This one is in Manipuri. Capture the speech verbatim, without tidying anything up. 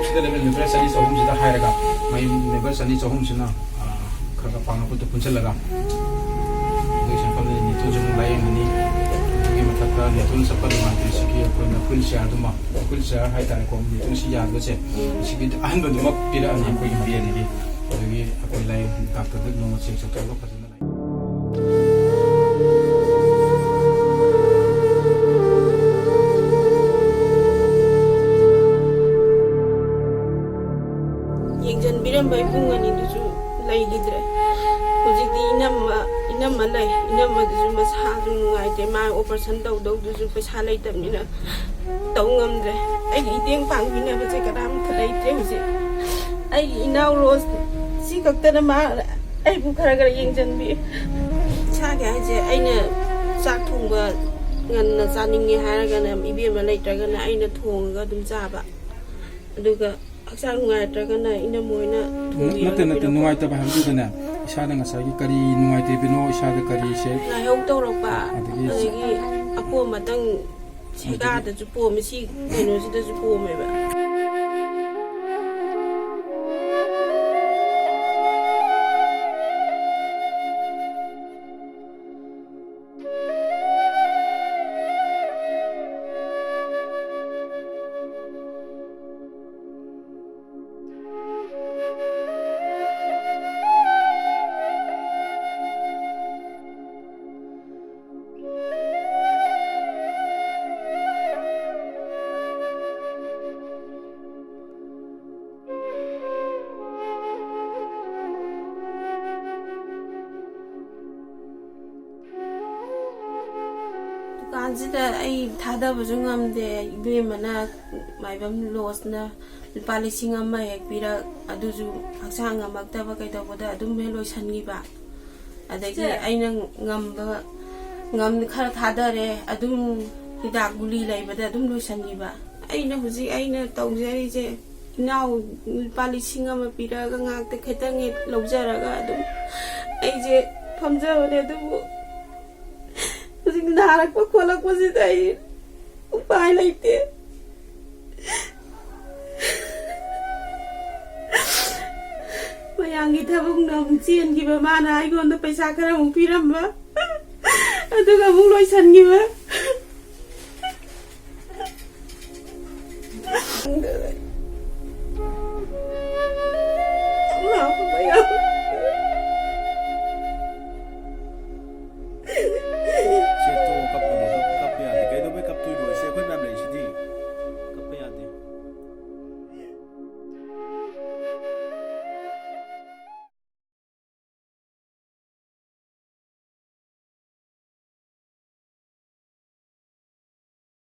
ꯁꯤꯗ ꯂꯩꯕ ꯃꯦꯝꯕꯔ ꯆꯅꯤ ꯆꯍꯨꯝꯁꯤꯗ ꯍꯥꯏꯔꯒ, ꯃꯌꯨꯝ ꯃꯦꯝꯕꯔ ꯆꯅꯤ ꯆꯍꯨꯝꯁꯤꯅ, ꯑ, ꯈꯔ ꯈꯔ ꯄꯥꯡꯒꯜ ꯄꯨꯟꯁꯤꯜꯂꯒ ꯑꯗꯨꯒꯤ ꯁꯦꯟꯐꯝꯗꯨꯅ ꯅꯦꯇꯣꯟꯁꯨ ꯑꯃꯨꯛ ꯂꯥꯏꯌꯦꯡꯒꯅꯤ꯫ ꯑꯗꯨꯒꯤ ꯃꯊꯛꯇ ꯅꯦꯇꯣꯟ ꯆꯠꯄ ꯅꯨꯡꯉꯥꯏꯇ꯭ꯔꯤꯁꯤꯒꯤ ꯑꯩꯈꯣꯏꯅ ꯍꯨꯏꯜ ꯆꯤꯌꯥꯔꯗꯨꯃ, ꯍꯨꯏꯜ ꯆꯤꯌꯥꯔ ꯍꯥꯏꯇꯥꯔꯦꯀꯣ, ꯅꯦꯇꯣꯟꯁꯤ ꯌꯥꯟꯕꯁꯦ, ꯁꯤꯒꯤ ꯑꯍꯟꯕꯗꯨꯃꯛ ꯄꯤꯔꯛꯑꯅꯤ ꯑꯩꯈꯣꯏꯒꯤ ꯕꯤ ꯑꯦꯟꯒꯤ꯫ ꯑꯗꯒꯤ ꯑꯩꯈꯣꯏ ꯂꯥꯏꯌꯦꯡ ꯗꯥꯛꯇꯔꯗ ꯅꯣꯡꯃ ꯆꯦꯛ ꯆꯠꯊꯣꯛꯑꯒ ꯐꯖꯅ ꯂꯥꯏꯌꯦꯡ ꯌꯦꯡꯁꯤꯟꯕꯤꯔꯝꯕ ꯏꯕꯨꯡ ꯑꯅꯤꯗꯨꯁꯨ ꯂꯩꯈꯤꯗ꯭ꯔꯦ꯫ ꯍꯧꯖꯤꯛꯇꯤ ꯏꯅꯝꯃ, ꯏꯅꯝꯃ ꯂꯩ꯫ ꯏꯅꯝꯃꯗꯨꯁꯨ ꯃꯁꯥꯁꯨ ꯅꯨꯡꯉꯥꯏꯇꯦ꯫ ꯃꯥ ꯑꯣꯄꯔꯦꯁꯟ ꯇꯧꯗꯧꯗꯨꯁꯨ ꯄꯩꯁꯥ ꯂꯩꯇꯕꯅꯤꯅ ꯇꯧ ꯉꯝꯗ꯭ꯔꯦ꯫ ꯑꯩꯒꯤ ꯏꯇꯦꯡ ꯄꯥꯡꯕꯤꯅꯕꯁꯦ ꯀꯅꯥꯝꯇ ꯂꯩꯇ꯭ꯔꯦ ꯍꯧꯖꯤꯛ꯫ ꯑꯩꯒꯤ ꯏꯅꯥꯎ ꯔꯣꯁ ꯁꯤ ꯈꯛꯇꯅ ꯃꯥ ꯑꯩꯕꯨ ꯈꯔ ꯈꯔ ꯌꯦꯡꯁꯤꯟꯕꯤ꯫ ꯏꯁꯥꯒꯤ ꯍꯥꯏꯁꯦ, ꯑꯩꯅ ꯆꯥꯛ ꯊꯣꯡꯕ ꯉꯟꯅ ꯆꯥꯅꯤꯡꯉꯦ ꯍꯥꯏꯔꯒꯅ ꯏꯕꯦꯝꯃ ꯂꯩꯇ꯭ꯔꯒꯅ ꯑꯩꯅ ꯊꯣꯡꯉꯒ ꯑꯗꯨꯝ ꯆꯥꯕ꯫ ꯑꯗꯨꯒ ꯍꯛꯆꯥꯡ ꯅꯨꯡꯉꯥꯏꯇ꯭ꯔꯒꯅ ꯏꯅꯝꯃ ꯍꯣꯏꯅ ꯊꯣꯡꯕꯤꯔꯒ ꯅꯠꯇꯦ, ꯅꯠꯇꯦ, ꯄꯤꯔꯛꯄ꯫ ꯅꯨꯡꯉꯥꯏꯇꯕ ꯍꯥꯏꯕꯗꯨꯗꯅꯦ, ꯏꯁꯥꯗ ꯉꯁꯥꯏꯒꯤ ꯀꯔꯤ ꯅꯨꯡꯉꯥꯏꯇꯕꯅꯣ, ꯏꯁꯥꯗ ꯀꯔꯤꯁꯦ ꯂꯥꯏꯍꯧ ꯇꯧꯔꯛꯄ, ꯑꯗꯒꯤ ꯑꯗꯒꯤ ꯑꯄꯣꯝ ꯑꯇꯪ ꯁꯦꯒꯥꯗꯁꯨ ꯄꯣꯝꯃꯦ, ꯁꯤ ꯀꯩꯅꯣꯁꯤꯗꯁꯨ ꯄꯣꯝꯃꯦꯕ꯫ ꯗꯨꯀꯥꯟꯁꯤꯗ ꯑꯩ ꯊꯥꯗꯕꯁꯨ ꯉꯝꯗꯦ꯫ ꯏꯕꯦꯝꯃꯅ, ꯃꯥꯏꯕꯝ ꯂꯣꯁꯅ ꯂꯨꯄꯥ ꯂꯤꯁꯤꯡ ꯑꯃ ꯍꯦꯛ ꯄꯤꯔꯛ, ꯑꯗꯨꯁꯨ ꯍꯛꯆꯥꯡ ꯉꯝꯃꯛꯇꯕ ꯀꯩꯗꯧꯕꯗ ꯑꯗꯨꯝ ꯍꯦꯛ ꯂꯣꯏꯁꯤꯟꯈꯤꯕ꯫ ꯑꯗꯒꯤ ꯏꯆꯦ, ꯑꯩꯅ ꯉꯝꯕ, ꯉꯝ ꯈꯔ ꯊꯥꯗꯔꯦ, ꯑꯗꯨꯝ ꯍꯤꯗꯥꯛ ꯒꯨꯂꯤ ꯂꯩꯕꯗ ꯑꯗꯨꯝ ꯂꯣꯏꯁꯤꯟꯈꯤꯕ꯫ ꯑꯩꯅ ꯍꯧꯖꯤꯛ ꯑꯩꯅ ꯇꯧꯖꯔꯤꯁꯦ, ꯏꯅꯥꯎ ꯂꯨꯄꯥ ꯂꯤꯁꯤꯡ ꯑꯃ ꯄꯤꯔꯛꯑꯒ ꯉꯥꯛꯇ ꯈꯤꯇꯪ ꯍꯦꯛ ꯂꯧꯖꯔꯒ ꯑꯗꯨꯝ ꯑꯩꯁꯦ ꯐꯝꯖꯕꯅꯦ꯫ ꯑꯗꯨꯕꯨ ꯍꯧꯖꯤꯛ ꯅꯥꯔꯛꯄ ꯈꯣꯠꯂꯛꯄꯁꯤꯗ ꯑꯩ ꯎꯄꯥꯏ ꯂꯩꯇꯦ꯫ ꯊꯕꯛꯅ ꯑꯃꯨꯛ ꯆꯦꯟꯈꯤꯕ, ꯃꯥꯅ ꯑꯩꯉꯣꯟꯗ ꯄꯩꯁꯥ ꯈꯔ ꯑꯃꯨꯛ ꯄꯤꯔꯝꯕ, ꯑꯗꯨꯒ ꯑꯃꯨꯛ ꯂꯣꯏꯁꯟꯈꯤꯕ꯫